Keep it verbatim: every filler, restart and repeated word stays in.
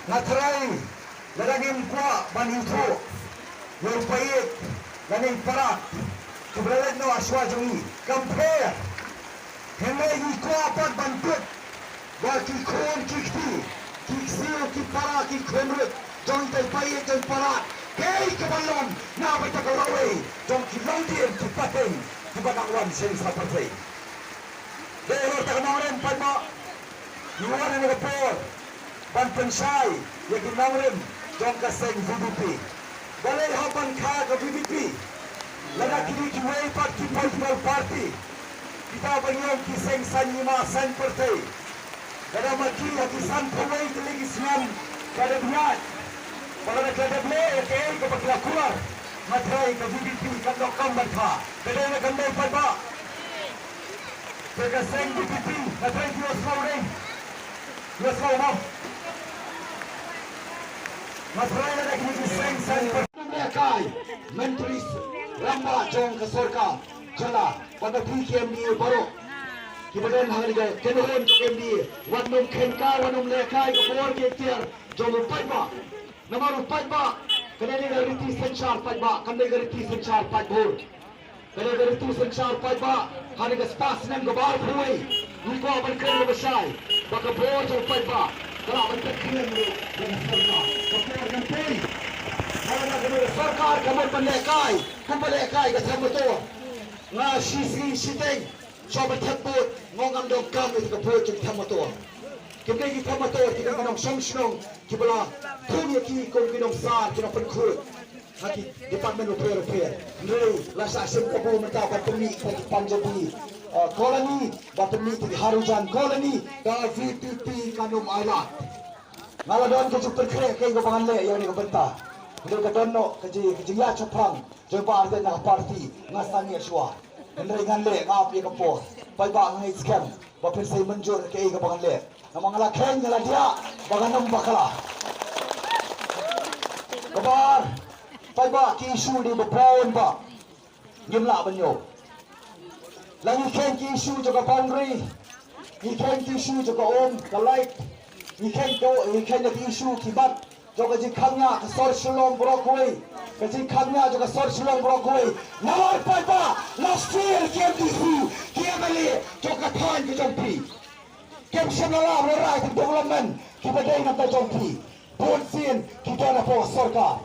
Nga trai, lada ngim kwah ban ithuh ïa u paid lane i parat kiba la leit noh shuwa jong ngi, kam pher. Hynrei ngi kwah pat ban tip ba ki khun ki kti, ki ksiew ki para, ki khun ruh jong ita i paid jong i parat, kaei kaban long na bynta ka lawei jong ki longdien ki pateng kiba dang wan sha ngi sa pyrthei. Dei halor kata ka nongrim paidbah ngi wan ha kane ka por ban pynshai ïa ki nongrim jong ka seng VPP. Balei hap ban kha ka VPP? Lada kine kiwei pat ki political party, kita ba ngi ong ki seng saiñ hima saiñ pyrthei, lada ma ki ha ki sanphew wei tylli ki snem ka dep ïaid, ba lada ka dep leh ïa kaei kaba ki la kular, nga trai ka VPP kan donkam ban kha. Ka dei ne kam dei paidbah? Te ka seng VPP, nga trai ki ïohsngew dei. Ïohsngew mo. Nga trai lada kine ki seng saiñ pyrthei. Lehkai, myntri rangbah jong ka sorkar jylla, bad ma phi ki MDA baroh kiba don ha kane ka kynhun jong ka MDA, wat nym khein kai, wat nym lehkai ka bor ka iktiar jong u paidbah. Namar u paidbah, kane ka dei ka riti synshar paidbah, kane ka dei ka riti synshar paidbah. Ka dei ka riti synshar paidbah ha kane ka spah snem kaba arphew wei. Ngi kwah ban kren kaba shai ba ka bor jong u paidbah ka lah ban pynkhraw ïa ka sorkar. Ka por kan poi ba lada kane ka sorkar ka mut ban lehkai kumba lehkai ka them motor. Nga shi sngi shiteng shuwa ban thep vote, nga ong ngam donkam ïa ka vote jong ki them motor. Kim dei ki them motor, ki dei ki nongshong shnong kiba la thung ïa ki kum ki nongsar, ki nongpynkhuid ha ki department bapher bapher. Hynrei la shah shim kabu mynta ban pynmih ïa ki Punjabi, uh, colony, ban pynmih ïa ki Harijan colony, ka VPP kan ym ailad. Nga la don ka jingpynkhreh kaei kaba ngan leh ïa kane ka bynta. Hynrei ka don noh ka jing, ka jingïaid shaphrang jong i Bah Ardent na ka party, nga sangeh shuwa. Hynrei ngan leh, nga ap ïa ka por. Paidbah, nga ngeit skhem ba phin sa ïa mynjur kaei kaba ngan leh. Namar nga la kheiñ, nga la diah ba ngan ym bakla. Kaba ar, paidbah, ki issue dei ba bun ba ngim lah ban ïoh. La ngi kheiñ ki issue jong ka boundary, ngi kheiñ ki issue jong ka um, ka light, ngi kheiñ ka, ngi kheiñ ki issue ki mat jong ka jingkham ñiah ka sor Shillong baroh kawei, ka jingkham ñiah jong ka sor Shillong baroh kawei. Namar paidbah, last year ki MDC, ki MLA jong ka thaiñ ka jong phi kim shym la lah ban wanrah ïa ki development kiba dei na ka jong phi. Bun sien ki don hapoh sorkar.